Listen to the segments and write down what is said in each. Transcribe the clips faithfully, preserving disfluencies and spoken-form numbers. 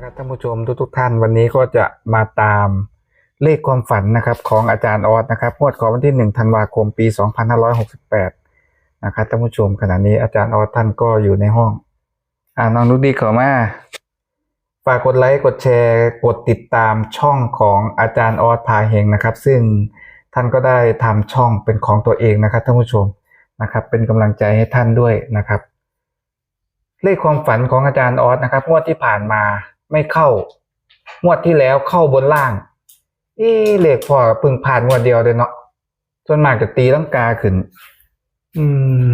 ครับท่านผู้ชมทุกๆท่าน วันนี้ก็จะมาตามเลขความฝันนะครับของอาจารย์ออสนะครับงวดของวันที่หนึ่งธันวาคมปีสองพันห้าร้อยหกสิบแปดนะครับท่านผู้ชม ขณะนี้อาจารย์ออสท่านก็อยู่ในห้อง อ่าน้องดุกดิกเข้ามา ฝากกดไลค์กดแชร์กดติดตามช่องของอาจารย์ออสพาเฮงนะครับ ซึ่งท่านก็ได้ทำช่องเป็นของตัวเองนะครับท่านผู้ชมนะครับ เป็นกำลังใจให้ท่านด้วยนะครับ เลขความฝันของอาจารย์ออสนะครับงวดที่ผ่านมาไม่เข้า งวดที่แล้วเข้าบนล่าง เอ๊ะเลขพ่อเพิ่งผ่านงวดเดียวเลยเนาะ ส่วนมากจะตีลังกาขึ้น อืม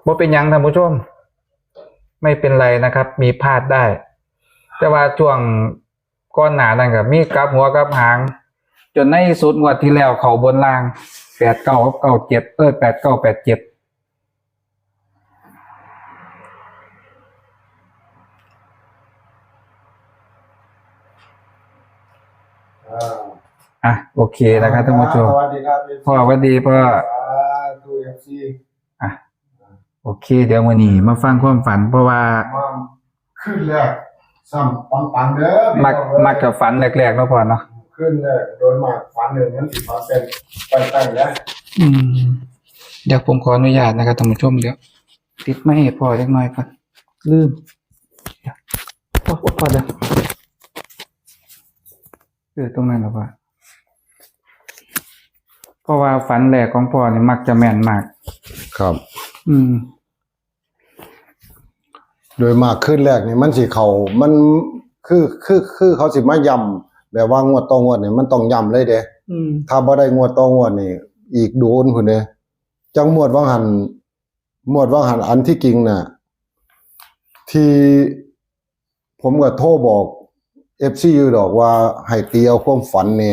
บ่เป็นหยังท่านผู้ชม ไม่เป็นไรนะครับ มีพลาดได้ แต่ว่าช่วงก่อนหน้านั้นก็มีกลับหัวกลับหาง จนในที่สุดงวดที่แล้วเข้าบนล่าง แปดเก้ากับเก้าเจ็ด เอ้ย แปดเก้าแปดเจ็ด อ่า อ่ะ โอเคนะครับท่านผู้ชม สวัสดีครับ พ่อสวัสดีพ่อ สาธุ เอฟซี อ่ะ โอเค เดี๋ยวมื้อนี้มาฟังความฝัน เพราะว่า มาขึ้นแรก ซ้ำปังๆเด้อพี่น้องเอ้ย มัก มักจะฝันแรกๆเนาะพ่อเนาะ ขึ้นแรก โดยมากฝันเนี่ยมันสิฝันเป็นไปๆนะ อืม เดี๋ยวผมขออนุญาตนะครับท่านผู้ชม เดี๋ยว ติดไมค์ให้พ่อเล็กน้อยก่อน ลืม เดี๋ยว โอ้ โอ้ พ่อเดี๋ยว เออ ตรงนั้นเหรอวะ เพราะว่าฝันแรกของพ่อนี่มักจะแม่นมาก ครับ อืม โดยมากคืนแรกนี่มันสิเข้า มันคือ คือ คือเขาสิมาย้ำ แบบว่างวดต่องวดนี่มันต้องย้ำเลยเด้ อืม ถ้าบ่ได้งวดต่องวดนี่ อีกโดนพุ้นเด้ จังงวดว่างหั่น งวดว่างหั่นอันที่จริงน่ะ ที่ผมก็โทรบอกเอฟซีอยู่ดอกว่าให้ตีเอาความฝันแหน่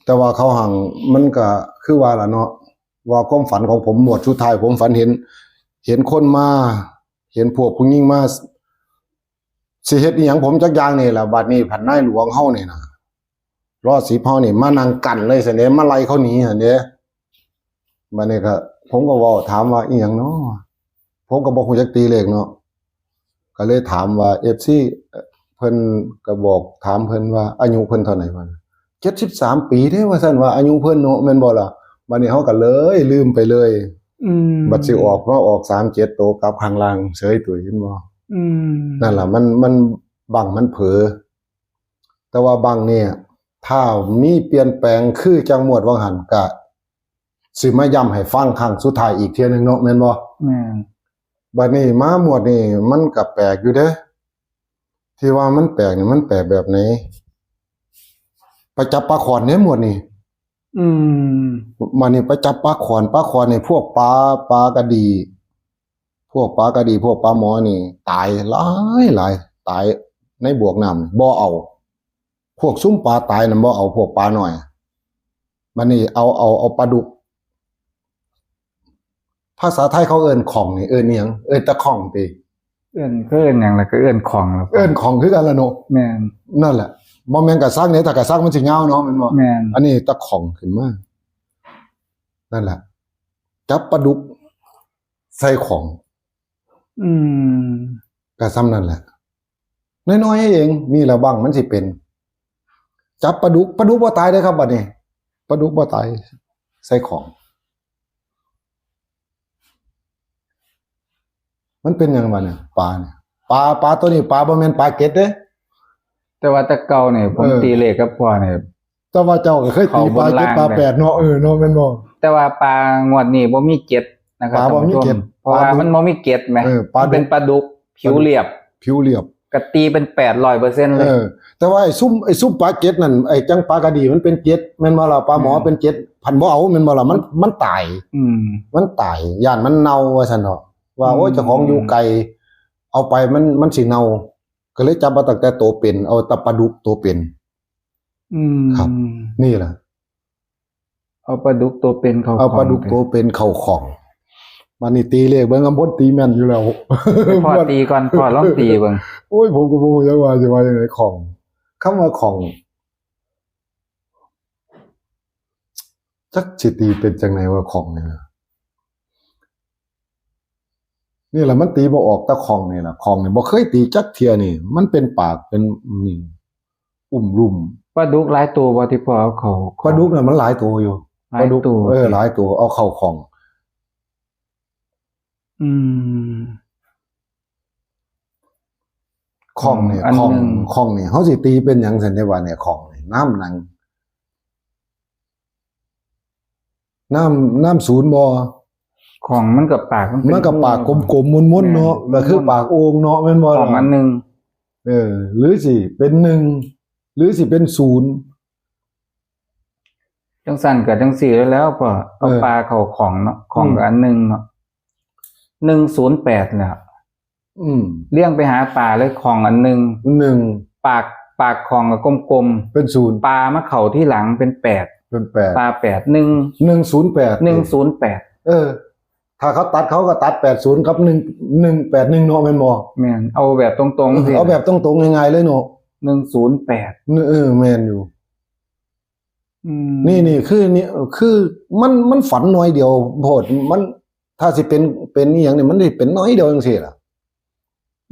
แต่ว่าเขาหั่ง มันก็คือว่าล่ะเนาะ ว่าความฝันของผมงวดสุดท้ายผมฝันเห็น เห็นคนมา เห็นพวกผู้หญิงมา สิเฮ็ดอิหยังผมจักอย่างนี่ล่ะ บัดนี้พันนายหลวงเฮานี่นะ รอสิบเฮานี่มานั่งกั้นเลยซั่นเด้ มาไล่เขาหนีซั่นเด้ บัดนี้ก็ ผมก็เว้าถามว่าอิหยังน้อ ผมก็บ่ฮู้จักตีเลขเนาะ ก็เลยถามว่าเอฟซี เพิ่นก็บอกถามเพิ่นว่าอายุเพิ่นเท่าใดวะ เจ็ดสิบสามปีเด้ ว่าซั่นว่าอายุเพิ่นเนาะ แม่นบ่ล่ะ บัดนี้เฮาก็เลยลืมไปเลย อืม บัดสิออกมาออกสามเจ็ดโตกลับข้างล่างเสยตุ้ย เห็นบ่ อืม นั่นล่ะ มัน มัน บั้งมันเผลอ แต่ว่าบั้งเนี่ย ถ้ามีเปลี่ยนแปลงคือจังงวดว่างหั่น ก็สิมาย้ำให้ฟังครั้งสุดท้ายอีกเทื่อนึงเนาะ แม่นบ่ แม่น บัดนี้มางวดนี้มันก็แปลกอยู่เด้ ที่ว่ามันแปลกนี่มันแปลกแบบไหน ไปจับปลาข่อนเด้งวดนี้ อืม บัดนี้ไปจับปลาข่อน ปลาข่อนนี่พวกปลา ปลากระดี พวกปลากระดี พวกปลาหมอนี่ ตายหลายหลาย ตายในบวกน้ำนี่ บ่เอา พวกซุมปลาตายนั่นบ่เอา พวกปลาน้อย บัดนี้เอา เอา เอาปลาดุก ภาษาไทยเขาเอิ้นข่องนี่ เอิ้นอิหยัง เอิ้นตะข่องติ เอิ้น เขาเอิ้นหยังล่ะ ก็เอิ้นข่องล่ะ เอิ้นข่องคือกันล่ะเนาะ แม่น นั่นแหละ บ่แม่นกะซักเนี่ย ถ้ากะซักมันสิยาวเนาะ แม่นบ่ แม่น อันนี้ตะข่องขึ้นมา นั่นแหละ จับปลาดุกใส่ข่อง อืม ก็ส่ำนั่นแหละ น้อยๆเอง นี่ละบั้งมันสิเป็น จับปลาดุก ปลาดุกบ่ตายเด้อครับ บัดนี้ ปลาดุกบ่ตาย ใส่ข่อง มันเป็นหยังวะเนี่ย ปลาเนี่ย ปลา ปลาตัวนี้ ปลาบ่แม่นปลาเก็ดเด้ แต่ว่าแต่เก่าเนี่ย ผม เออ ตีเลขกับพ่อเนี่ย แต่ว่าเจ้าก็เคยตีปลาเก็ด เข้าบนล่าง ปลาแปดเนาะ เออ เนาะ แม่นบ่ แต่ว่าปลางวดนี้บ่มีเจ็ดนะครับ ปลาบ่มีเจ็ด ท่านผู้ชม เพราะว่า ปลาดุก มันบ่มีเจ็ดแหม เออ ปลาดุก มันเป็นปลาดุกผิวเรียบ ผิวเรียบ ก็ตีเป็นแปดร้อยเปอร์เซ็นต์เลย เออ แต่ว่าไอ้ซุม ไอ้ซุมปลาเก็ดนั่น ไอ้จังปลากระดีมันเป็นเจ็ด แม่นบ่ล่ะ ปลาหมอ แม่น เป็นเจ็ด พันบ่เอา แม่นบ่ล่ะ มัน มันตาย อืม มันตาย ย่านมันเน่าว่าซั่นเนาะ ว่า โอ้ย อืม เจ้าของอยู่ไกล เอาไปมัน มันสิเน่า ก็เลยจับมาตั้งแต่โตเป็น เอาแต่ปลาดุกโตเป็น อืม ครับ นี่ล่ะ เอาปลาดุกโตเป็นเข้า เอาปลาดุก ข่อง โตเป็นเข้าข่อง บัดนี้ตีเลขเบิ่ง อำพลตีแม่นอยู่แล้ว ให้พ่อตีก่อน พ่อลองตีเบิ่ง โอ้ย ผมก็บ่ฮู้จักว่าสิว่าจังได๋ ข่อง คำว่าข่อง จักสิตีเป็นจังได๋ว่าข่องนี่นะ นี่แหละมันตีบ่ออก แต่ข่องนี่แหละ ข่องนี่บ่เคยตีจักเทื่อนี่ มันเป็นปากเป็นนี่ อุ้มลุ่ม ปลาดุกหลายตัวบ่ที่พ่อเอาเข้า ปลาดุกน่ะมันหลายตัวอยู่ หลายตัว ปลาดุกเออหลายตัว เอาเข้าข่อง อืม ข่องเนี่ย อัน ข่อง หนึ่ง ข่องเนี่ยเขาสิตีเป็นหยังสันนิวาเนี่ย ข่องเนี่ยน้ำหนัง น้ำน้ำศูนย์บ่ ข่องมันกับปาก มันกับปากกลมๆมนๆเนาะ แม่น ก็คือปากโอ่งเนาะแม่นบ่ ข่องอันหนึ่ง เออ หรือสิเป็นหนึ่ง หรือสิเป็นศูนย์ จังสั่นกับจังสี่แล้วแล้วพ่อเอา เออ ปลาเข้าข่องเนาะ ข่อง อืม กับอันหนึ่งเนาะ หนึ่งศูนย์แปดเนี่ย อืม เลี้ยงไปหาปลาเลย ข่องอันหนึ่ง หนึ่ง ปากปากข่องกับกลม เป็นศูนย์ ๆปลามาเข้าที่หลังเป็นแปด เป็นแปด ปลาแปด หนึ่ง หนึ่งศูนย์แปด หนึ่งศูนย์แปด เออ ถ้าเขาตัดเขาก็ตัดแปดศูนย์กับหนึ่งหนึ่งแปดหนึ่งเนาะแม่นบ่ แม่นเอาแบบตรงๆสิ เอาแบบตรงๆง่ายๆเลยเนาะ หนึ่งศูนย์แปด เออแม่นอยู่ อืม นี่นี่คือนี่คือมันมันฝันน้อยเดียวโพดมัน ถ้าสิเป็นเป็นนี่อย่างนี้มันสิเป็นน้อยเดียวจังซี่ล่ะ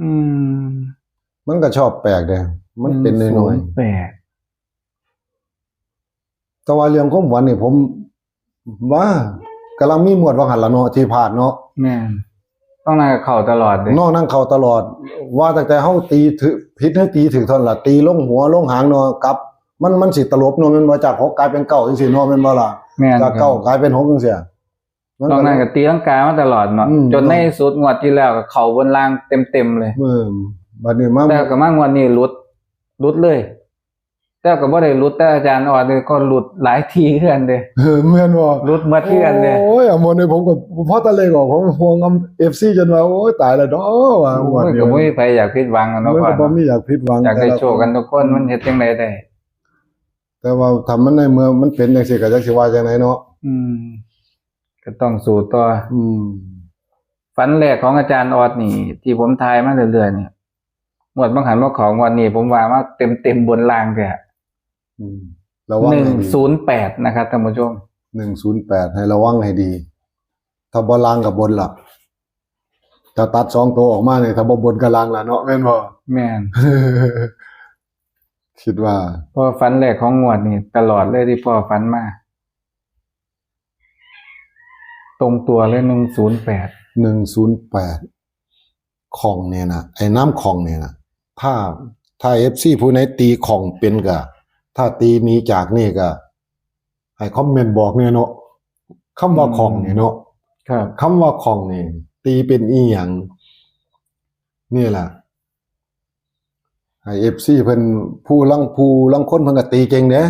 อืม มันก็ชอบแปลกเลยมันเป็นน้อย แปด ๆแต่ว่าเรื่องความฝันนี่ผม ว่ากำลังมีงวดว่าหันละเนาะที่พลาดเนาะ แม่นต้องนั่งกับเขาตลอดเลย นอกนั้นเข้าตลอด ว่าตั้งแต่เฮาตีถือผิดให้ตีถือเท่านั้นล่ะตีลงหัวลงหางเนาะกลับ มันมันสิตลบเนาะแม่นบ่จากหกกลายเป็นเก้าจังซี่เนาะแม่นบ่ล่ะ แม่น จากเก้ากลายเป็นหกจังซี่มัน ต้องนั่งกับตีลังกามาตลอดเนาะ อืม จนในสุดงวดที่แล้วก็เขาบนล่างเต็มๆเลย เออบัดนี้มา แต่ก็มางวดนี้หลุดหลุดเลย แต่ก็บ่ได้หลุดแต่อาจารย์ออดเลยก็หลุดหลายทีเพื่อนเลย เออแม่นบ่ หลุดหมดเพื่อนเลย โอ้ยอ่ะหมดเลยผมก็พอตะเลงออกผมห่วงเอฟซีจนว่าโอ้ยตายแล้วเนาะว่า โอ้ย งวดเดียว ก็บ่มีใครอยากผิดหวังกันเนาะ มัน พ่อ ก็บ่ เนาะ มีอยากผิดหวัง อยากได้ แต่ละ โชคกันทุกคนมันเฮ็ดจังไดได้ แต่ว่าทำมันในเมื่อมันเป็นจังซี่ก็จักสิว่าจังไดเนาะ อืม ก็ต้องสู้ต่อ อืม ฝันแรกของอาจารย์ออดนี่ ที่ผมทายมาเรื่อยๆนี่งวดบางหันว่าของงวดนี้ผมว่ามาเต็มๆบนล่างแท้ อืมระวัง หนึ่ง ให้ดี ศูนย์แปดนะครับท่านผู้ชม หนึ่งศูนย์แปดให้ระวังให้ดี ถ้าบ่ล่างกับบนล่ะถ้าตัดสองตัวออกมาเนี่ยถ้าบ่บนกับล่างล่ะเนาะแม่นบ่ แม่น คิดว่า เพราะฝันแรกของงวดนี่ตลอดเลยที่พ่อฝันมา ตรงตัวเลยหนึ่งศูนย์แปด หนึ่งศูนย์แปด ข่องเนี่ยนะไอ้น้ำข่องเนี่ยนะถ้าถ้าเอฟซีผู้ไหนตีข่องเป็นก็ถ้าตีหนีจากนี่ก็ให้คอมเมนต์บอกเนี่ยเนาะคำว่าข่องเนี่ยเนาะ ครับ คำว่าข่องนี่ตีเป็นอีหยังนี่แหละให้เอฟซีเพิ่นผู้ลังผู้ลังคนเพิ่นก็ตีเก่งเด้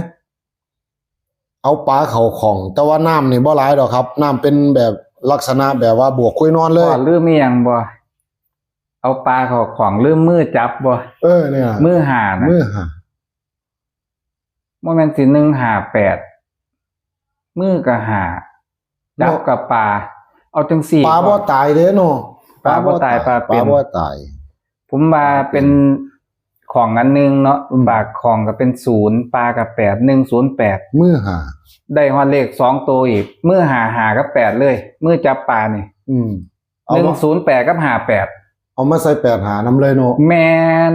เอาปลาเข้าข่อง แต่ว่าน้ำนี่บ่หลายดอกครับน้ำเป็นแบบลักษณะแบบว่าบวกคุยนอนเลย พ่อลืมอีหยังบ่เอาปลาเข้าข่องลืมมือจับบ่ เออเนี่ย มือหานะ มือหา บ่แม่นสิหนึ่งห้าแปด มือก็หาจับกับปลาเอาจังสี่ ปลาบ่ตายเด้เนาะ ปลาบ่ตายปลาเป็น ปลาบ่ตาย ผมว่าเป็นข่องอันหนึ่งเนาะ อืม ปากข่องก็เป็นศูนย์ปลากับแปด หนึ่งศูนย์แปด มือหา ได้ฮอดเลขสองตัวอีก มือหาหากับแปดเลย มือจับปลานี่ อืมเอา หนึ่ง มา ศูนย์แปดกับห้าแปด เอามาใส่แปดหานำเลยเนาะ แมน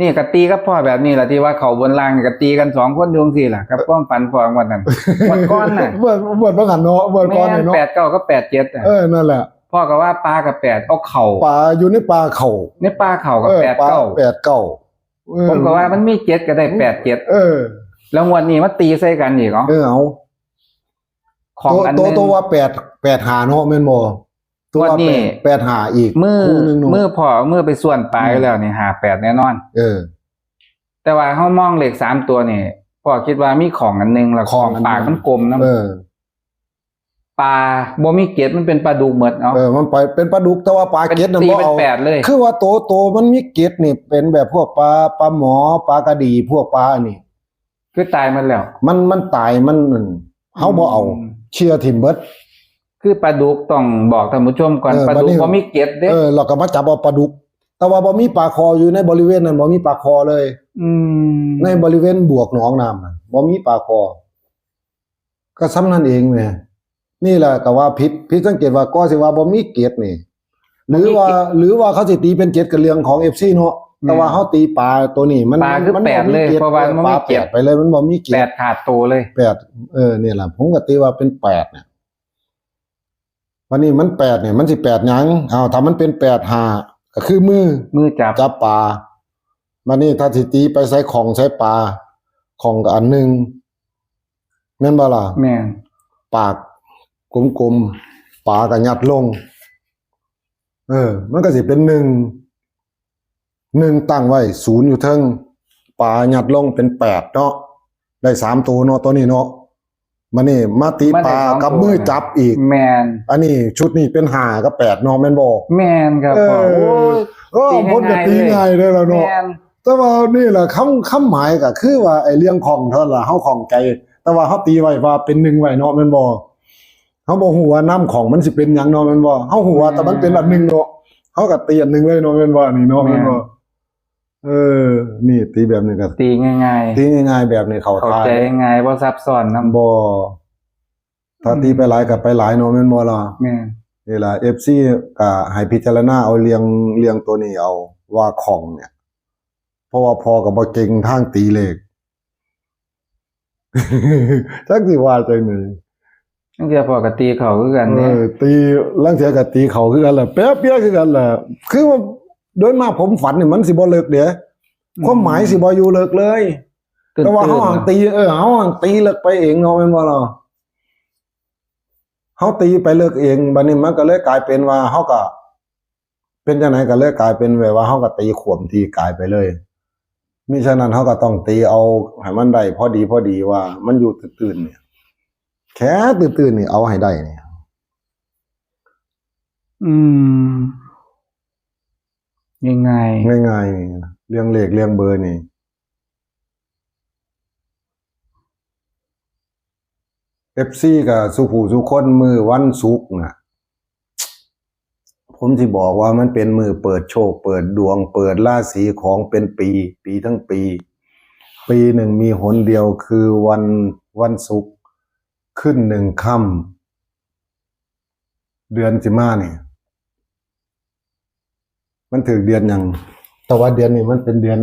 นี่ก็ตีกับพ่อแบบนี้แหละที่ว่าเขาบนล่างนี่ก็ตีกันสองคนอยู่จังซี่ล่ะกับความฝันพ่องวดนั้นงวดก้อนน่ะ เมื่อเมื่อเมื่อหันเนาะเมื่อก้อนเนี่ยเนาะ แปดเก้ากับแปดเจ็ดอ่ะ เออนั่นแหละ พ่อก็ว่าปลากับแปดเอาเข่า ปลาอยู่ในปลาเข่า ในปลาเข่ากับ เออ แปด ปลา เก้า แปดเก้าเออ ผมก็ว่ามันมีเจ็ดก็ได้แปดเจ็ด เออ แล้วงวดนี้มาตีใส่กันอีกเหรอ เออเอา ของ ตัว อัน ตัว หนึ่ง ตัวว่าแปดแปดหาเนาะแม่นบ่ตัวว่า วันนี้ แปดแปดหาอีก มือ คู่หนึ่งเนาะ มือพ่อมือไปส่วนปลาย อืม แล้วนี่หาแปดแน่นอน เออ แต่ว่าเขามองเลขสามตัวนี่พ่อคิดว่ามีของอันหนึ่งแล้ว ของอันหนึ่ง ปากมันกลมนะ เออ ปลาบ่มีเกล็ดมันเป็นปลาดุกหมดเนาะ เออ มันไปเป็นปลาดุกแต่ว่าปลาเกล็ดน่ะ ตี บ่ เป็น เอา แปดเลย คือว่าโตโตมันมีเกล็ดนี่เป็นแบบพวกปลาปลาหมอปลากระดีพวกปลานี่ คือตายมันแล้ว มันมันตายมันเฮาบ่เอา อืม เชื่อถิ่มเบิด คือปลาดุกต้องบอกท่านผู้ชมก่อน เออ ปลาดุก บัดนี้ บ่มีเกล็ดเด้ เออเราก็มาจับเอาปลาดุก แต่ว่าบ่มีปลาคออยู่ในบริเวณนั้นบ่มีปลาคอเลย อืม ในบริเวณบวกหนองน้ำน่ะบ่มีปลาคอ ก็ซ้ำนั่นเองแหมนี่แหละก็ว่าผิดผิดสังเกตว่าก็สิว่าบ่มีเกล็ดนี่ หรือว่า หรือว่าเขาสิตีเป็นเจ็ดกับเรื่องของเอฟซีเนาะ แม่น แต่ว่าเขาตีปลาตัวนี้มัน ปลาคือ มัน แปดเลย บ่มีจ็ เพราะว่ามัน ป มี ลา เจ็ด แปดไปเลยมันบ่มี แป เจ็ด ดขาดตัวเลย แปด เออเนี่ยแหละผมก็ตีว่าเป็นแปดเนี่ยวันนี้มันแปดเนี่ยมันสิแปดหยังอ้าวถ้ามันเป็นแปดห้าก็คือมือ มือจับ จับปลาวันนี้ถ้าสิตีไปใส่ของใส่ปลาของก็อันหนึ่งแม่นบ่ล่ะ แม่น ปากกลมๆปลาก็ยัดลง เออ มันก็สิเป็นหนึ่ง หนึ่งตั้งไว้ ศูนย์อยู่เทิงปลายัดลงเป็นแปดเนาะได้สามตัวเนาะตัวนี้เนาะมานี่มาตีปลา มาได้สองตัว กับมือจับอีก แม่น อันนี้ชุดนี้เป็นห้ากับแปดเนาะแม่นบ่ แม่นครับพ่อ เออ โอ้ย เออ ตี ผมก็ตีง่ายเลยล่ะเนาะ แม่น แต่ว่านี่แหละคำคำหมายก็คือว่าไอ้เรื่องของเท่านั้นล่ะเฮาของใจ แต่ว่าเฮาตีไว้ว่าเป็นหนึ่งไว้เนาะแม่นบ่เฮาบ่ฮู้ว่านำของมันสิเป็นหยังเนาะแม่นบ่เฮาฮู้ว่าแต่มันเป็นอันหนึ่งเนาะเฮาก็ตีอันหนึ่งเลยเนาะแม่นบ่อันนี้เนาะแม่นบ่ เออ นี่ตีแบบนี้ก็ ตีง่ายๆ ตีง่ายๆแบบนี้เข้า เข้า ท่า ใจง่ายบ่ซับซ้อนนำ บ่ถ้าตีไปหลายก็ไปหลายเนาะแม่นบ่ล่ะ แม่น นี่ล่ะ เอฟซี ก็ให้พิจารณาเอาเรื่องเรื่องตัวนี้เอาว่าของเนี่ย เพราะว่าพ่อก็บ่เก่งทางตีเลข จักสิว่าจังได๋ ตั้งแต่พ่อก็ตีเขาคือกัน เอ เนี่ย อตีลังเทื่อก็ตีเขาคือกันแหละแป๊บเดียวคือกันแหละคือว่าโดยมากผมฝันนี่มันสิบ่เลิกเด้ความหมายสิบ่อยู่เลิกเลย แต่ว่าเฮาหังตีเออเฮาหังตีเลิกไปเองเนาะแม่นบ่ล่ะเฮาตีไปเลิกเองบัดนี้มันก็เลยกลายเป็นว่าเฮาก็ เป็นจังได๋ก็เลยกลายเป็นแบบว่าเฮาก็ตีขวมทีกายไปเลย มิฉะนั้นเฮาก็ต้องตีเอาให้มันได้พอดีพอดีว่ามันอยู่ตื้นๆเนี่ยแค่ตื้นๆนี่เอาให้ได้เนี่ย อืม ง่ายๆ ง่ายๆนี่เรื่องเลขเรื่องเบอร์นี่ เอฟซี ก็สู่ผู้สู่คนมื้อวันศุกร์น่ะ ผมสิบอกว่ามันเป็นมื้อเปิดโชค เปิดดวง เปิดราศีของเป็นปี ปีทั้งปี ปีหนึ่งมีหนเดียวคือวันวันศุกร์ขึ้นหนึ่งค่ำเดือนสิมานี่ มันถือเดือนหยังแต่ว่าเดือนนี้มันเป็นเดือน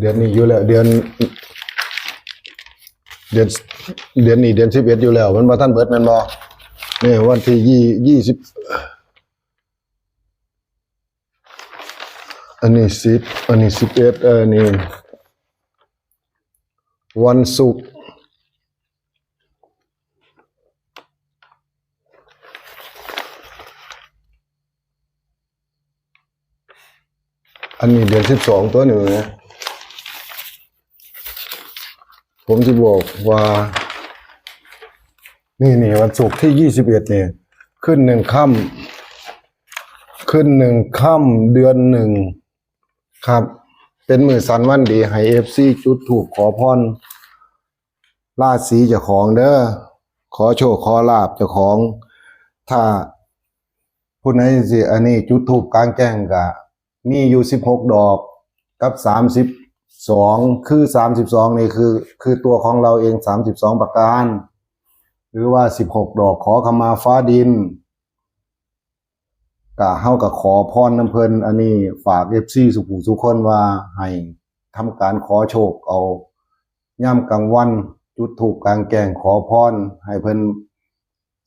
เดือนนี้อยู่แล้ว เดือน เดือน เดือนนี้เดือนสิบเอ็ดอยู่แล้ว มันบ่ทันเบิดแม่นบ่นี่วันที่ยี่ ยี่สิบ อันนี้สิบ อันนี้สิบเอ็ด เออนี่วันศุกร์ อันนี้เดือนสิบสองตัวนี้นะ ผมสิบอกว่า นี่นี่วันศุกร์ที่ยี่สิบเอ็ดนี่ ขึ้นหนึ่งค่ำ ขึ้นหนึ่งค่ำเดือนหนึ่งครับ เป็นมื้อสันวันดีให้เอฟซีจุดธูปขอพร ราศีเจ้าของเด้อ ขอโชคขอลาภเจ้าของ ถ้าผู้ใดสิอันนี้จุดธูปกลางแจ้งก็มีอยู่สิบหกดอกกับสามสิบสอง คือสามสิบสองนี่คือ คือตัวของเราเองสามสิบสองประการ หรือว่าสิบหกดอกขอขมาฟ้าดิน ก็เฮาก็ขอพรนำเพิ่น อันนี้ฝากเอฟซีสู่ผู้สู่คนว่าให้ทำการขอโชคเอา ยามกลางวันจุดธูปกลางแจ้งขอพรให้เพิ่น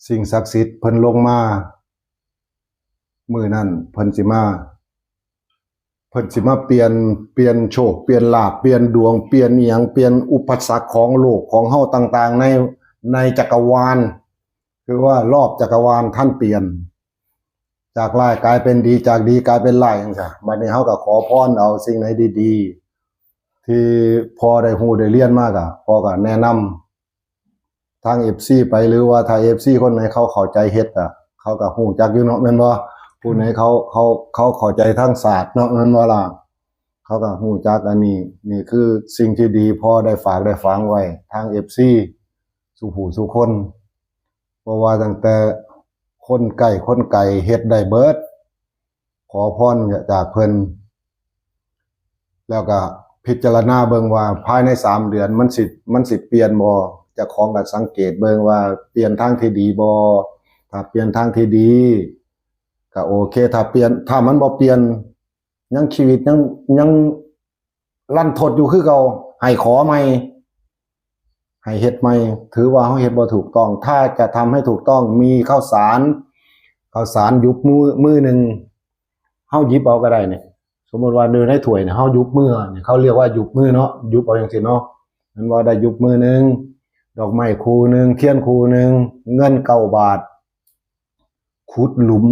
สิ่งศักดิ์สิทธิ์เพิ่นลงมา มื้อนั้นเพิ่นสิมา เพิ่นสิมาเปลี่ยน เปลี่ยนโชค เปลี่ยนลาภ เปลี่ยนดวง เปลี่ยนอิหยัง เปลี่ยนอุปสรรคของโลกของเฮาต่างๆ ใน ในจักรวาล คือว่ารอบจักรวาลท่านเปลี่ยน จากร้ายกลายเป็นดี จากดีกลายเป็นร้ายจังซี่ บัดนี้เฮาก็ขอพรเอาสิ่งไหนดีๆ ที่พ่อได้ฮู้ได้เรียนมาก็ พ่อก็แนะนำทางเอฟซีไป หรือว่าถ้าเอฟซีคนไหนเขาเข้าใจเฮ็ดก็ เขาก็ฮู้จักอยู่เนาะ แม่นบ่ ผู้ไหนเขา เขา เขาเข้าใจทางศาสตร์เนาะ แม่นบ่ล่ะ เขาก็ฮู้จักอันนี้ นี่คือสิ่งที่ดีพ่อได้ฝากได้ฝังไว้ทางเอฟซีสู่ผู้สู่คน เพราะว่าตั้งแต่คนใกล้คนไกลเฮ็ดได้เบิด ขอพรจากเพิ่น แล้วก็พิจารณาเบิ่งว่าภายในสามเดือนมันสิ มันสิเปลี่ยนบ่ เจ้าของก็สังเกตเบิ่งว่าเปลี่ยนทางที่ดีบ่ ถ้าเปลี่ยนทางที่ดี ก็โอเค ถ้าเปลี่ยน ถ้ามันบ่เปลี่ยน ยังชีวิตยังยังรันทดอยู่คือเก่า ให้ขอใหม่ ให้เฮ็ดใหม่ ถือว่าเฮาเฮ็ดบ่ถูกต้อง ถ้าจะทำให้ถูกต้อง มีข้าวสาร ข้าวสารหยุบมือ มือหนึ่ง เฮาหยิบเอาก็ได้เนี่ย สมมุติว่าอยู่ในถ้วยเนี่ย เฮาหยุบมือเนี่ย เขาเรียกว่าหยุบมือเนาะ หยุบเอาจั่งซี้เนาะ แม่นบ่ ได้หยุบมือหนึ่ง ดอกไม้คู่หนึ่ง เทียนคู่หนึ่ง เงินเก้าบาท ขุดหลุม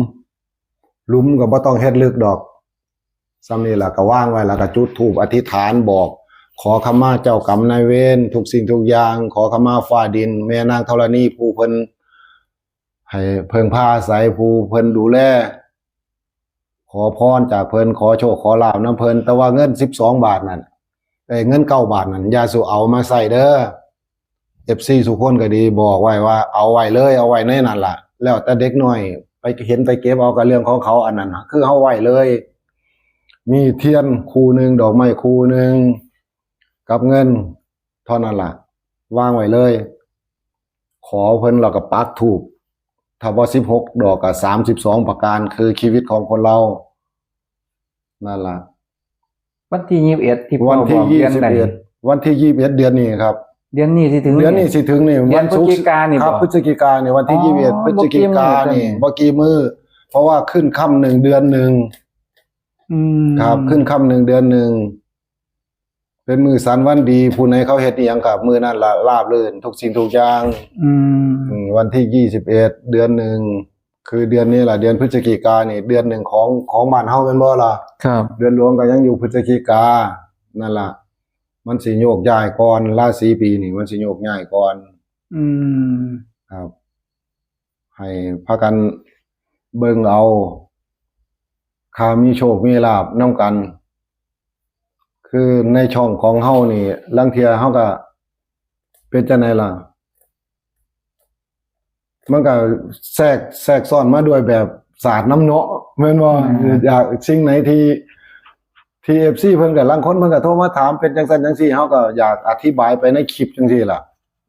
หลุมก็บ่ต้องเฮ็ดลึกดอก ส่ำนี้ล่ะก็วางไว้ แล้วก็จุดธูปอธิษฐานบอก ขอขมาเจ้ากรรมนายเวรทุกสิ่งทุกอย่าง ขอขมาฟ้าดิน แม่นางธรณีผู้เพิ่นให้เพิ่งพาอาศัย ผู้เพิ่นดูแล ขอพรจากเพิ่น ขอโชคขอลาภนำเพิ่น แต่ว่าเงินสิบสองบาทนั่น เอ้ย เงินเก้าบาทนั่น อย่าสู่เอามาใช้เด้อ เอฟซี สู่คนก็ดี บอกไว้ว่าเอาไว้เลย เอาไว้ในนั่นล่ะ แล้วแต่เด็กน้อยไปเห็นไปเก็บเอา ก็เรื่องของเขา อันนั้นน่ะ คือเอาไว้เลย มีเทียนคู่หนึ่ง ดอกไม้คู่หนึ่ง กับเงินเท่านั้นล่ะ วางไว้เลย ขอเพิ่น แล้วก็ปักธูป ถ้าบ่สิบหกดอกก็สามสิบสองประการ คือชีวิตของคนเรา นั่นล่ะ วันที่ยี่สิบเอ็ดที่พ่อ วันที่ บอก ยี่ เดือน สิบ ไหน เอ็ด วันที่ยี่สิบเอ็ดเดือนนี้ครับ เดือนนี้สิถึง เดือนนี้สิถึงนี่ เดือน วันศุกร์ พฤศจิกานี่ ครับ บ่ พฤศจิกานี่ วันที่ อ๋อ ยี่สิบเอ็ด บ่ พฤศจิกา กี่มื้อ นี่ บ่กี่มื้อ เพราะว่าขึ้นค่ำหนึ่งเดือนหนึ่ง อืม ครับ ขึ้นค่ำหนึ่งเดือนหนึ่ง เป็นมื้อสันวันดี ผู้ใดเขาเฮ็ดอีหยังกับมื้อนั้นละราบรื่นทุกสิ่งทุกอย่าง อืม อืม วันที่ยี่สิบเอ็ดเดือนหนึ่ง คือเดือนนี้ล่ะ เดือนพฤศจิกานี่ เดือนหนึ่งของของบ้านเฮาแม่นบ่ล่ะ ครับ เดือนหลวงก็ยังอยู่พฤศจิกา นั่นล่ะ มันสิโยกย้ายก่อน ราศีปีนี่มันสิโยกย้ายก่อน อืม ครับ ให้พากันเบิ่งเอา ถ้ามีโชคมีลาภนำกัน คือในช่องของเฮานี่ ลางเทื่อเฮาก็ เป็นจั่งใดล่ะ มันก็แทรก แทรกซ้อนมาด้วยแบบศาสตร์นำเนาะ แม่นบ่ อืม อยาก สิ่งไหนที่ ที่ เอฟซี เพิ่นก็ ลางคนเพิ่นก็โทรมาถามเป็นจั่งซั่นจั่งซี่ เฮาก็อยากอธิบายไปในคลิปจั่งซี่ล่ะ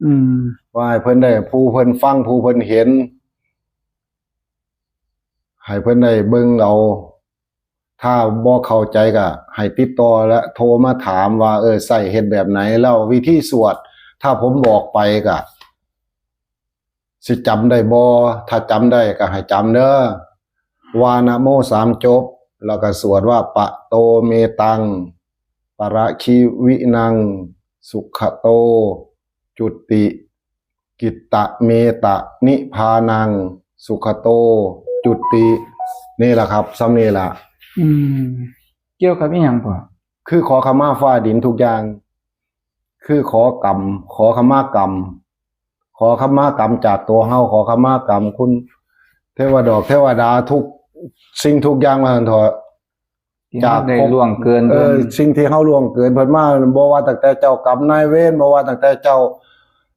อืม ว่าให้เพิ่นได้ ผู้เพิ่นฟัง ผู้เพิ่นเห็น ให้เพิ่นได้เบิ่งเอา ถ้าบ่เข้าใจก็ให้ติดต่อและโทรมาถามว่า เออ ใช้เฮ็ดแบบไหน แล้ววิธีสวด ถ้าผมบอกไปก็สิจำได้บ่ ถ้าจำได้ก็ให้จำเด้อ ว่านะโมสามจบ แล้วก็สวดว่า ปะโตเมตัง ปะระคิวินัง สุขโต จุติ กิตตะเมตะนิพพานัง สุขโต จุติ นี่ล่ะครับ ส่ำนี้ล่ะ อืม เกี่ยวกับอีหยังพ่อ คือขอขมาฟ้าดินทุกอย่าง คือขอกรรม ขอขมากรรม ขอขมากรรมจากตัวเฮา ขอขมากรรมคุณเทวดอกเทวดาทุกสิ่งทุกอย่างว่าซั่นเถาะ ที่เฮาได้ล่วงเกิน เออ สิ่งที่เฮาล่วงเกินเพิ่นมา บ่ว่าตั้งแต่เจ้ากรรมนายเวร บ่ว่าตั้งแต่เจ้า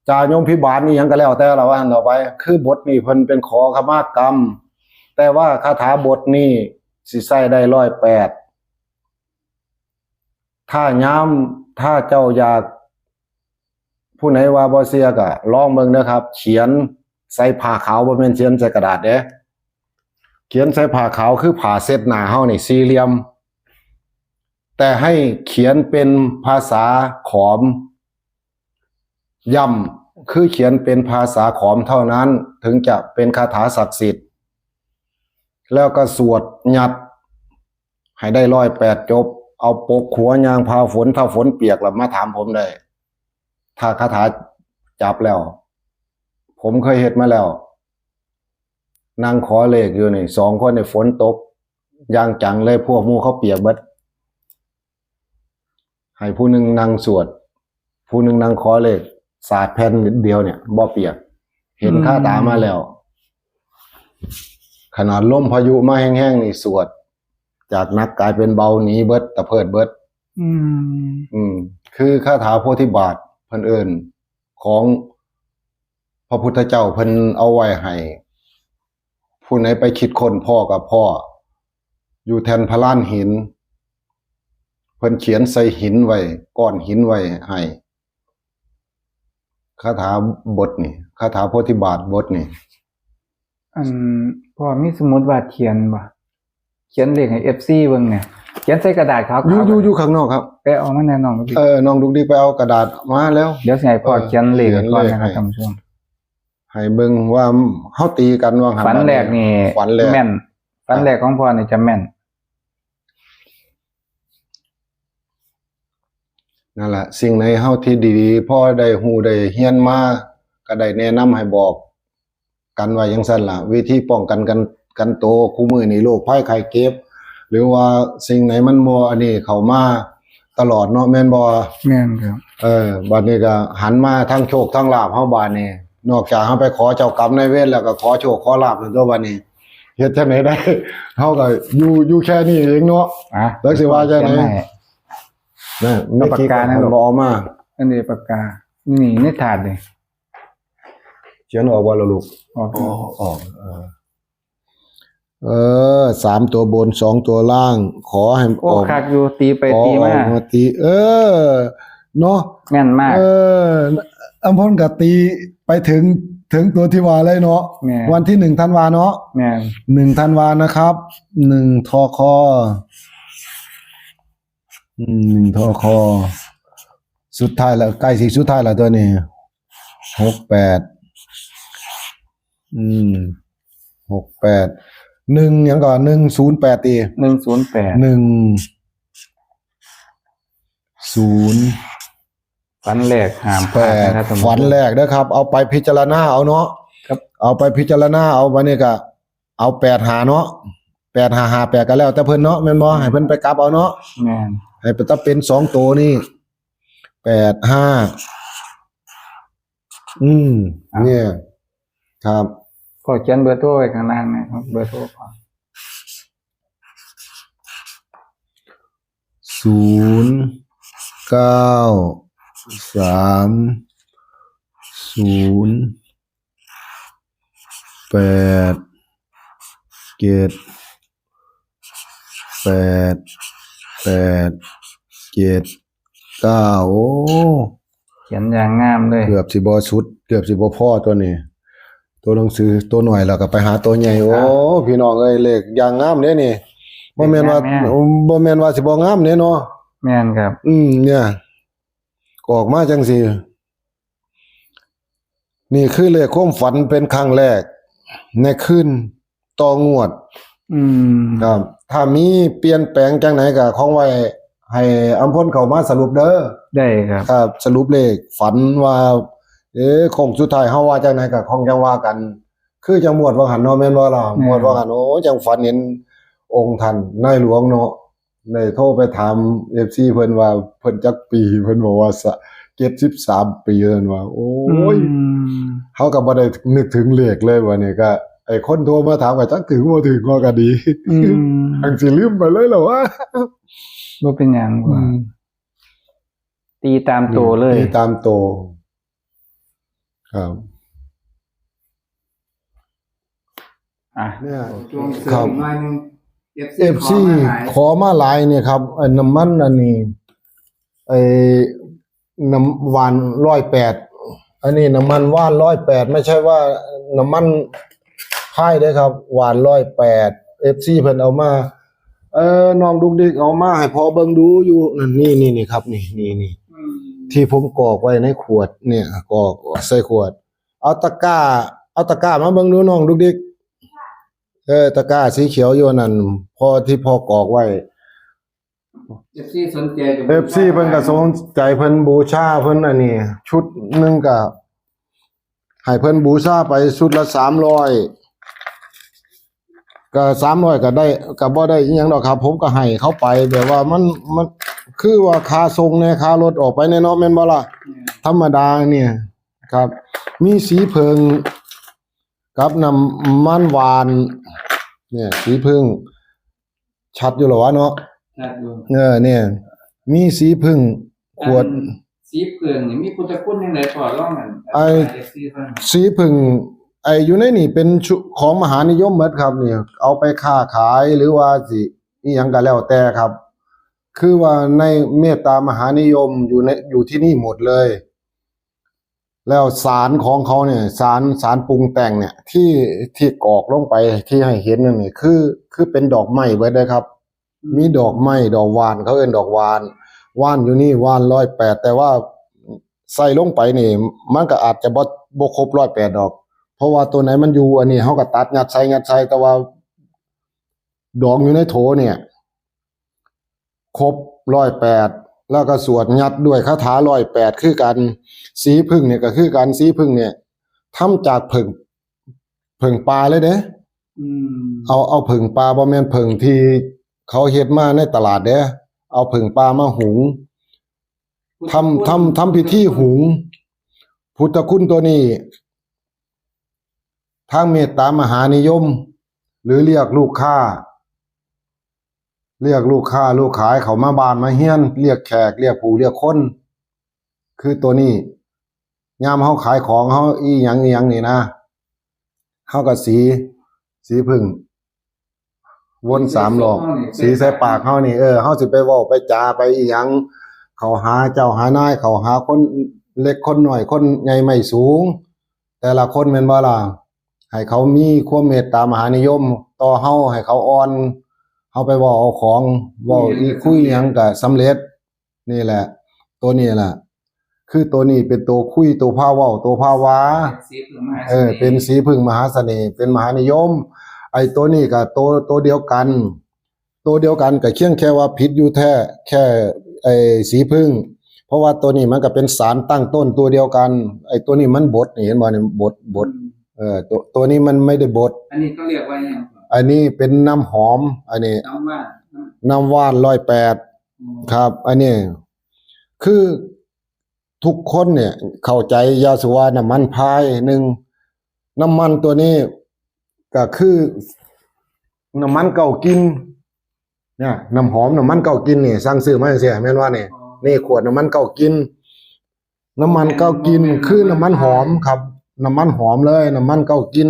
จ่ายมพิบาลอีหยังก็แล้วแต่ละว่าหั่นต่อไป คือบทนี้เพิ่นเป็นขอขมากรรม แต่ว่าคาถาบทนี้สิใช้ได้ร้อยแปด ถ้ายาม ถ้าเจ้าอยาก ผู้ใดว่าบ่เชื่อก็ลองเบิ่งเด้อครับ เขียนใส่ผ้าขาว บ่แม่นเขียนใส่กระดาษเด้ เขียนใส่ผ้าขาว คือผ้าเช็ดหน้าเฮานี่ สี่เหลี่ยม แต่ให้เขียนเป็นภาษาขอม ย้ำ คือเขียนเป็นภาษาขอมเท่านั้น ถึงจะเป็นคาถาศักดิ์สิทธิ์ แล้วก็สวดยัด ให้ได้ร้อยแปดจบ เอาปกหัวย่างผ่าฝน ถ้าฝนเปียกแล้วมาถามผมได้ ถ้าคาถาจับแล้ว ผมเคยเฮ็ดมาแล้ว นั่งขอเลขอยู่นี่ สองคนนี่ฝนตกอย่างจังเลย พวกหมู่เขาเปียกเบิด ให้ผู้หนึ่งนั่งสวด ผู้หนึ่งนั่งขอเลข สาดแผ่นเดียวเนี่ย บ่เปียก เห็นคาตามาแล้ว ขนาดลมพายุมาแฮงๆนี่สวด จากหนักกลายเป็นเบา หนีเบิด ตะเพิดเบิด อืม อืม คือคาถาโพธิบาทเพิ่นเอิ้น ของพระพุทธเจ้าเพิ่นเอาไว้ให้ ผู้ใดไปคิดค้นพ้อกับพ่อ อยู่แท่นพระลานหิน เพิ่นเขียนใส่หินไว้ ก้อนหินไว้ให้ คาถาบทนี่ คาถาโพธิบาทบทนี่ อัน พ่อมีสมุดวาดเขียนบ่ เขียนเลขให้เอฟซีเบิ่งเนี่ย เขียนใส่กระดาษขาวๆ อยู่อยู่อยู่ข้างนอกครับ ไปเอามาแน่น้อง เออ น้องดุกดิกไปเอากระดาษมาแล้ว เดี๋ยวสิให้พ่อ เออ เขียนเลขให้ก่อนนะครับ เขียนเลขให้ ท่านผู้ชม ให้เบิ่งว่าเฮาตีกันว่าหัน ฝันแรกนี่ ฝันแรก แม่น ฝันแรกของพ่อนี่จะแม่น นั่นล่ะ สิ่งไหนเฮาที่ดีๆ พอได้ฮู้ได้เฮียนมา ก็ได้แนะนำให้บอกกันไว้จั่งซั้นล่ะ วิธีป้องกันกัน กันโต คู่มื้อนี้โรคภัยไข้เจ็บ หรือว่าสิ่งไหนมันบ่อันนี้เข้ามาตลอดเนาะ แม่นบ่ แม่นครับ เออ บัดนี้ก็หันมาทางโชคทางลาภเฮาบาดนี้ นอกจากเฮาไปขอเจ้ากรรมนายเวรแล้วก็ขอโชคขอลาภนั่นตัวบัดนี้ เฮ็ดจั่งใดได้ เฮาก็อยู่ อยู่แค่นี้เองเนาะ อ่ะ แล้วสิว่าจั่งใด เขียนให้ นะ เอาปากกา แม่คิดว่า นั่น เพิ่นบ่เอามา อันนี้ปากกา นี่ ในถาดนี่ เขียนออกบ่ล่ะลูก ออก อ๋อ ออก เออ เออ สามตัวบน สองตัวล่าง ขอให้ โอ้ ออก คักอยู่ ตีไป ขอ ตีมา ออกมาตี เออ เนาะ แม่นมาก เออ อำพลก็ตีไปถึง ถึงตัวที่ว่าเลยเนาะ แม่น วันที่หนึ่งธันวาเนาะ แม่น หนึ่งธันวานะครับ หนึ่ง ทค อืม หนึ่ง ทค สุดท้ายแล้ว ใกล้สิสุดท้ายแล้วตัวนี้ หกแปด อืม หกแปด หนึ่ง หยังก่อน หนึ่งศูนย์แปด ติ หนึ่งศูนย์แปด หนึ่งศูนย์ ฝันแรกห้ามพลาดนะครับ แปด ท่านผู้ชม ฝันแรกเด้อครับ เอาไปพิจารณาเอาเนาะ ครับ เอาไปพิจารณาเอา บัดนี้ก็เอาแปดห้าเนาะ แปดห้าห้าแปด ก็แล้วแต่เพิ่นเนาะ แม่นบ่ ให้เพิ่นไปกลับเอาเนาะ แม่น ให้เป็น ถ้าเป็นสองตัวนี่ แปดห้า อืม อ่ะ เนี่ย ครับ พ่อเขียนเบอร์โทรไว้ข้างล่างนะครับ เบอร์โทรพ่อ ศูนย์เก้าสาม ศูนย์แปดเจ็ด แปดแปดเจ็ดเก้า โอ้ เขียนอย่างงามเลย เกือบสิบ่สุด เกือบสิบ่พอตัวนี้ ตัวหนังสือตัวหน่อยแล้วก็ไปหาตัวใหญ่ ครับ โอ้ พี่น้องเอ้ย เลขอย่างงามเด้นี่ บ่แม่นว่า เลขงามแฮง บ่แม่นว่าสิบ่งามเด้เนาะ แม่นครับ อืม เนี่ย ออกมาจั่งซี้ นี่คือเลขความฝันเป็นครั้งแรก ในคืนต่องวด อืม ครับ ถ้ามีเปลี่ยนแปลงจั่งใดก็คงไว้ให้อำพลเข้ามาสรุปเด้อ ได้ครับ ครับ สรุปเลขฝันว่า เอ๊ะ โค้งสุดท้ายเฮาว่าจั่งใดก็คงจั่งว่ากัน คือจั่งงวดว่าหั่นเนาะ แม่นบ่ล่ะ แม่น งวดว่าหั่น โอ้ จั่งฝันเห็นองค์ท่านนายหลวงเนาะ ได้โทรไปถามเอฟซีเพิ่นว่าเพิ่นจักปี เพิ่นบอกว่าสะ เจ็ดสิบสามปี เพิ่นว่า โอ้ย อืม เฮาก็บ่ได้นึกถึงเลขเลย บัดนี้ก็ ไอ้คนโทรมาถามก็จักถือบ่ถือก็ ก็ดี อืม อันสิลืมไปเลยเหรอวะ บ่เป็นหยัง อืม ตีตามโตเลย ตีตามโต ครับ อ่ะ เนี่ย ช่วงเสริม ครับ หน่อยนึง เอฟซี เอฟซี ขอมาหลาย ขอมาหลายเนี่ยครับ ไอ้น้ำมันอันนี้ ไอ้น้ำหวานร้อยแปด อันนี้น้ำมันหวานร้อยแปด ไม่ใช่ว่าน้ำมันพายเด้อครับ หวานร้อยแปด เอฟซี เพิ่นเอามา เออ น้องดุกดิกเอามาให้พ่อเบิ่งดูอยู่นั่น นี่ นี่ นี่ครับ นี่ นี่ นี่ อืม ที่ผมกรอกไว้ในขวดเนี่ย กรอกใส่ขวด เอาตะกร้า เอาตะกร้ามาเบิ่งดูน้องดุกดิก เออ ตะกร้าสีเขียวอยู่นั่น พ่อ ที่พ่อกรอกไว้ เอฟซี สนใจก็ เอฟซี เพิ่นก็สนใจ เพิ่นบูชา เพิ่นอันนี้ ชุดหนึ่งก็ให้เพิ่นบูชาไปชุดละสามร้อย ก็สามร้อยก็ได้ ก็บ่ได้อิหยังดอกครับ ผมก็ให้เขาไป แบบว่ามัน มันคือว่าค่าส่งแหน่ ค่ารถออกไปแหน่เนาะ แม่นบ่ล่ะ ธรรมดาเนี่ยครับ มีสีผึ้งกับน้ำมันหวาน เนี่ย สีผึ้ง ชัดอยู่เหรอวะเนาะ ชัดอยู่ เออ เนี่ย มีสีผึ้งขวด อันสีผึ้งนี่มีพุทธคุณจั่งใดพ่อ ลองอัน ไอ้ อธิบายเอฟซีฟัง สีผึ้ง ไอ้อยู่ในนี่เป็นชุ ของมหานิยมหมดครับ เนี่ย เอาไปค้าขายหรือว่าสิอิหยังก็แล้วแต่ครับ คือว่าในเมตตามหานิยมอยู่ใน อยู่ที่นี่หมดเลย แล้วสารของเขาเนี่ย สารสารปรุงแต่งเนี่ย ที่ที่กรอกลงไปที่ให้เห็นนั่นนี่คือ คือเป็นดอกไม้เบิดเลยครับ มีดอกไม้ดอกหว่านเขาเอิ้นดอกหว่าน หว่านอยู่นี่หว่านร้อยแปด แต่ว่าใส่ลงไปนี่ มันก็อาจจะบ่บ่ครบร้อยแปดดอก เพราะว่าตัวไหนมันอยู่อันนี้เขาก็ตัดยัดใส่ยัดใส่ แต่ว่าดองอยู่ในโถเนี่ย ครบร้อยแปด แล้วก็สวดยัดด้วยคาถาร้อยแปดคือกัน สีผึ้งเนี่ยก็คือกัน สีผึ้งเนี่ยทำจากผึ้งผึ้งป่าเลยเด้ อืม เอาเอาผึ้งป่าบ่แม่นผึ้งที่เขาเฮ็ดมาในตลาดเด้ เอาผึ้งป่ามาหุงทำทำทำพิธีหุง พุทธคุณตัวนี้ ทางเมตตามหานิยม หรือเรียกลูกค้า เรียกลูกค้าลูกขายเขามาบ้านมาเฮือน เรียกแขกเรียกผู้เรียกคน คือตัวนี้ ยามเขาขายของเขาอีหยังอีหยังนี่นะเขาก็สี สีผึ้งวนสามรอบ สีใส่ปากเขานี่ เออเขาสิไปเว้าไปจาไปอีหยังเขาหาเจ้าหานายเขาหาคนเล็กคนน้อยคนใหญ่ไม่สูง แต่ละคนแม่นบ่ล่ะ ให้เขามีความเมตตามหานิยม ต่อเฮาให้เขาอ่อน เฮาไปเว้าเอาของเว้าอีคุยหยังก็สำเร็จ นี่แหละ ตัวนี้แหละ คือตัวนี้เป็นตัวคุยตัวพาเว้าตัวพาวา สีผึ้งมหา เออ เป็นสีผึ้งมหาเสน่ห์ เป็นมหานิยม ไอ้ตัวนี้ก็ตัวตัวเดียวกัน ตัวเดียวกันก็เพียงแค่ว่าผิดอยู่แท้ แค่ไอ้สีผึ้ง เพราะว่าตัวนี้มันก็เป็นสารตั้งต้นตัวเดียวกัน ไอ้ตัวนี้มันบดนี่เห็นบ่เนี่ยบดบด เออ ตัวตัวนี้มันไม่ได้บด อันนี้เขาเรียกว่าอย่าง อันนี้เป็นน้ำหอม อันนี้ น้ำว่า น้ำว่านร้อยแปด ครับ อันนี้ คือทุกคนเนี่ย เข้าใจยาสุว่าน้ำมันพายหนึ่ง น้ำมันตัวนี้ ก็คือ น้ำมันเก้ากลิ่นเนี่ย น้ำหอมน้ำมันเก้ากลิ่นนี่สั่งซื้อมาจังซี่แม่นว่านี่ นี่ขวดน้ำมันเก้ากลิ่น น้ำมันเก้ากลิ่นคือน้ำมันหอมครับ น้ำมันหอมเลย น้ำมันเก้ากลิ่น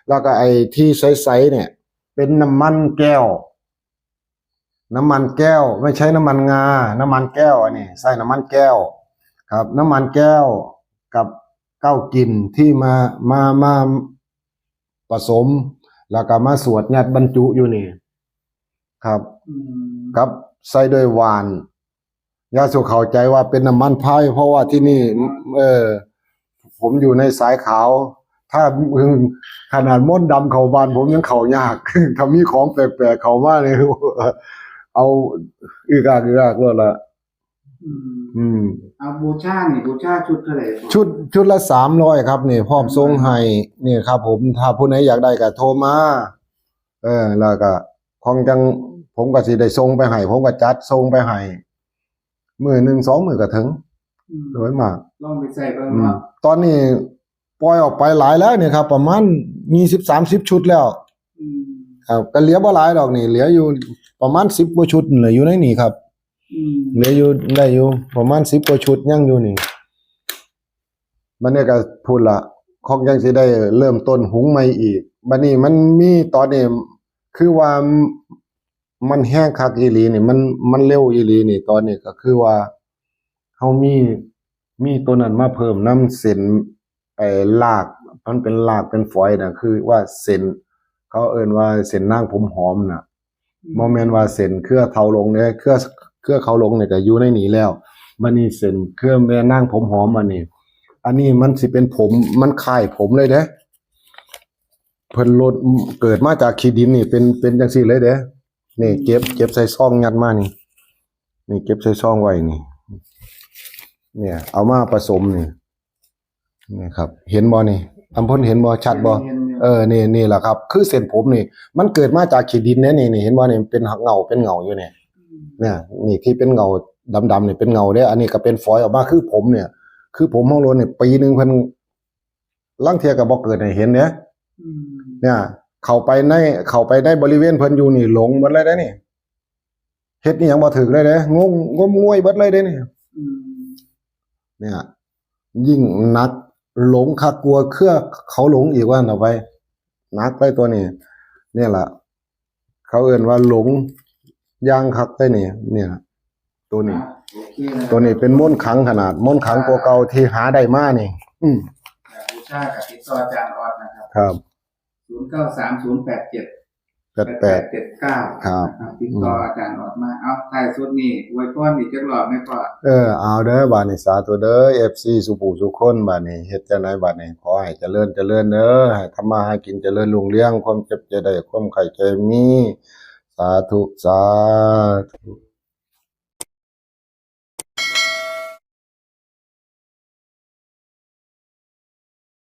แล้วก็ไอ้ที่ใสๆเนี่ย เป็นน้ำมันแก้ว น้ำมันแก้ว ไม่ใช่น้ำมันงา น้ำมันแก้วอันนี้ใส่น้ำมันแก้ว ครับ น้ำมันแก้วกับเก้ากลิ่นที่มามามาผสม แล้วก็มาสวดยัดบรรจุอยู่นี่ ครับ อืม ครับ ใส่ด้วยหว่าน ยาสุเข้าใจว่าเป็นน้ำมันพาย เพราะว่าที่นี่ เออ ผมอยู่ในสายขาว ถ้าขนาดมนต์ดำเข้าบ้านผมยังเข้ายาก ถ้ามีของแปลกๆเข้ามาเนี่ย เอาอึกอักอึกอักเลยละ อืม อืม เอาบูชานี่บูชาชุดเท่าไหร่ ชุดชุดละสามร้อยครับนี่ พร้อมส่งให้นี่ครับ ผมถ้าผู้ไหนอยากได้ก็โทรมา เออ แล้วก็ของจังผมก็สิได้ส่งไปให้ ผมก็จัดส่งไปให้มื้อหนึ่งสองมื้อก็ถึง อืม โดยมาก ลองไปใส่เบิ่ง อืม เนาะ ตอนนี้ปล่อยออกไปหลายแล้วเนี่ยครับ ประมาณยี่สิบสามสิบชุดแล้ว อืม ครับ ก็เหลือบ่หลายดอกนี่ เหลืออยู่ประมาณสิบกว่าชุดนี่แหละอยู่ในนี่ครับ อืม เหลืออยู่ได้อยู่ประมาณสิบกว่าชุดยังอยู่นี่ มันเนี่ยก็พูดละของยังสิได้เริ่มต้นหุงใหม่อีก บัดนี้มันมีตอนนี้คือว่ามันแห้งคักอีหลีนี่ มันมันเร็วอีหลีนี่ ตอนนี้ก็คือว่าเฮามีมีตัวนั้นมาเพิ่มนำเส้น ไอ้รากมันเป็นรากเป็นฝอยนะคือว่าเส้น เขาเอิ้นว่าเส้นนางผมหอมนะ บ่แม่นว่าเส้นเครือเถาหลงเด้ เครือเครือเขาหลงเนี่ยก็อยู่ในนี้แล้ว บัดนี้เส้นเครือแม่นางผมหอมอันนี้ อันนี้มันสิเป็นผม มันคล้ายผมเลยเด้ เพิ่นลดเกิดมาจากขี้ดินนี่เป็นเป็นจังซี่เลยเด้ นี่เก็บเก็บใส่ซองยัดมานี่ นี่เก็บใส่ซองไว้นี่ เนี่ย เอามาผสมนี่ นี่ครับ เห็นบ่นี่ อำพลเห็นบ่ชัดบ่ เห็นอยู่ เออ นี่นี่แหละครับ คือเส้นผมนี่ มันเกิดมาจากขี้ดินเนี่ยนี่นี่เห็นบ่นี่เป็นหักเหง้าเป็นเหง้าอยู่เนี่ย เนี่ย นี่ที่เป็นเหง้าดำๆนี่เป็นเหง้าเด้ อันนี้ก็เป็นฝอยออกมาคือผมเนี่ย คือผมของโลนเนี่ยปีหนึ่งเพิ่นลางเทื่อก็บ่เกิดให้เห็นเด้ อืม เนี่ย เข้าไปในเข้าไปในบริเวณเพิ่นอยู่นี่หลงหมดเลยเด้นี่ เฮ็ดนี่ยังบ่ถือเลยเด้งงงมงวยเบิดเลยเด้นี่ อืม เนี่ย ยิ่งหนักหลงคักกลัวเครือเขาหลงอีกว่าเอาไปหนักเลยตัวนี้ เนี่ยล่ะ เขาเอิ้นว่าหลงย่างคักเลยนี่ เนี่ย ตัวนี้ โอเคนะ ตัวนี้เป็นมนต์ขลังขนาดมนต์ขลังกว่าเก่าที่หาได้มานี่ อืม อยากบูชากับติดต่ออาจารย์ออดนะครับ ครับ ศูนย์เก้าสาม ศูนย์แปดเจ็ด แปดแปด เจ็ดเก้า ครับ ติดต่ออาจารย์ออดมา เอาท้ายสุดนี่อวยพรอีกจักรอบไหมพ่อ เออ เอาเด้อบาดนี้ สาธุเด้อ เอฟซี สุผู้สุคน บาดนี้เฮ็ดจังได๋บาดนี้ ขอให้เจริญเจริญเด้อ ให้ทำมาหากินเจริญรุ่งเรือง ความเจ็บจะได้ ความไข้จะมี สาธุ สาธุ